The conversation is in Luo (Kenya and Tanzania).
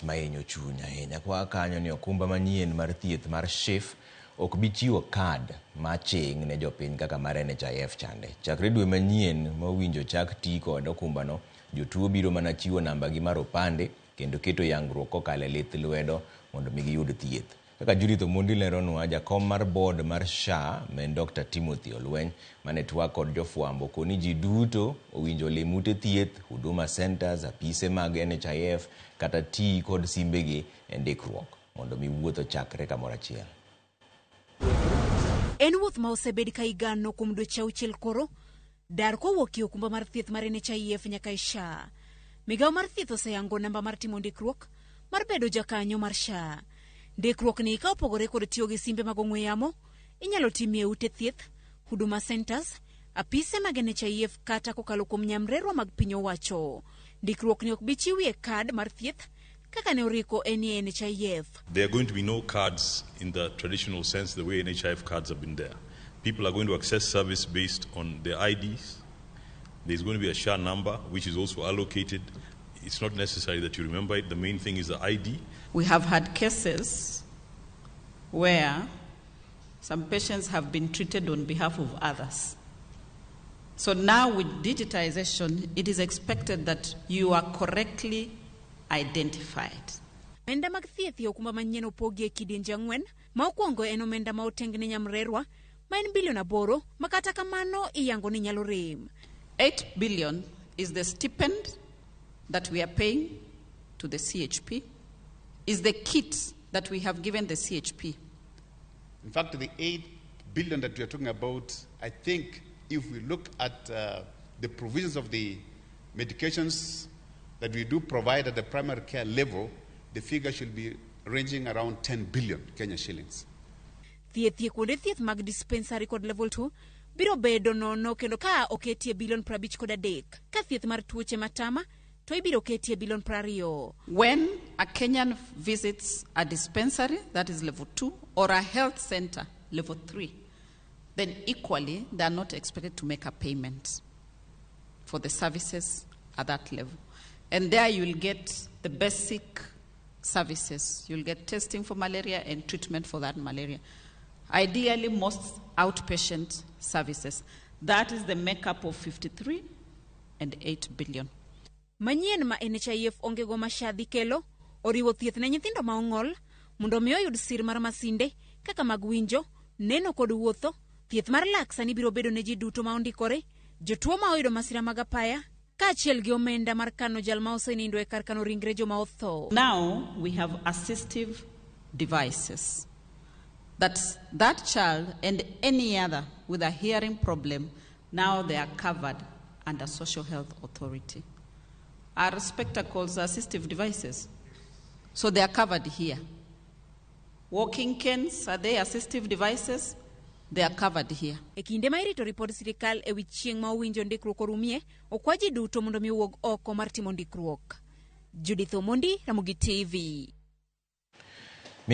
Wach mahinyo chuny ahinya kwa kanyo ni okumba manyien mar thieth mar SHIF ok bi chiwo kad maching' ne jopiny kaka mar NHIF chande. Chakre dwe manyien mowinjo chak ti kod okumbano, jotuo biro mana chiwo nambagi mar opande kendo keto yangruok kokalo e lith lwedo mondo mi giyud thieth. Kaka Judith Omondi leronwa, jakom mar board mar SHA ma en Dr. Timothy Olweny mane twak kod jofwambo koni ji duto owinjo olim ute thieth, Huduma Centers, apise mag NHIF kata tii kod simbegi e ndikruok mondo mi wuoth ochakre kamoro achiel. En wuoth ma osebed ka igano kuom dweche auchiel koro, dar kowuok e okumba mar thieth mar NHIF nyaka e SHA. Migawo mar thieth oseyango namba mar timo ndikruok mar bedo jakanyo mar SHA. Ndikruok ni ka opogore kod tiyo gi simbe mag ong'we yamo, inyalo timie ute thieth, Huduma Centers, apise mag NHIF kata kokalo kuom nyamrerwa mag piny owacho. Ndikruok ni ok bi chiwie kad mar thieth kaka ne oriko en e NHIF. There are going to be no cards in the traditional sense, the way NHIF cards have been there. People are going to access service based on their IDs. There's going to be a SHA number, which is also allocated. It's not necessary that you remember it. The main thing is the ID. We have had cases where some patients have been treated on behalf of others. So now with digitization, it is expected that you are correctly identified. Omenda mag thieth e okumba manyien opogi e kidienje ang'wen. Ma okwongo en omenda ma oteng ne nyamrerwa ma en bilion 8 ma kata kamano iyango ni nyalo rem. 8 billion is the stipend that we are paying to the CHP, is the kit that we have given the CHP. In fact, the 8 billion that we are talking about, I think if we look at the provisions of the medications that we do provide at the primary care level, the figure should be ranging around 10 billion Kenya shillings. Thieth e kuonde thieth mag dispensary kod level 2 biro bedo nono kendo ka oketie bilion 53 ka thieth mar tuoche matama to ibiro ketie bilion 20. When a Kenyan visits a dispensary, that is level 2, or a health center, level 3, then equally they are not expected to make a payment for the services at that level. And there you will get the basic services. You'll get testing for malaria and treatment for that malaria. Ideally, most outpatient services. That is the makeup of 53 and 8 billion. Manyien ma NHIF onge go ma SHA dhi kelo oriwo thieth ne nyithindo ma ong'ol mondo mi oyud sir mar masinde kaka mag winjo, neno kod wuotho. Thieth mar lak sani biro bedo ne ji duto ma ondikore, jotuo ma oyudo masira mag apaya, kaachiel gi omenda mar kano jal ma osenindo e kar kano ringre joma otho. Now we have assistive devices that that child and any other with a hearing problem, now they are covered under Social Health Authority. Are spectacles assistive devices? So they are covered here. Walking canes, are they assistive devices? They are covered here. E kinde ma irito ripod sirikal e wi chieng' ma owinjo ndikruok orumie, okwa ji duto mondo mi owuog oko mar timo ndikruok. Judith Omondi, Ramogi TV.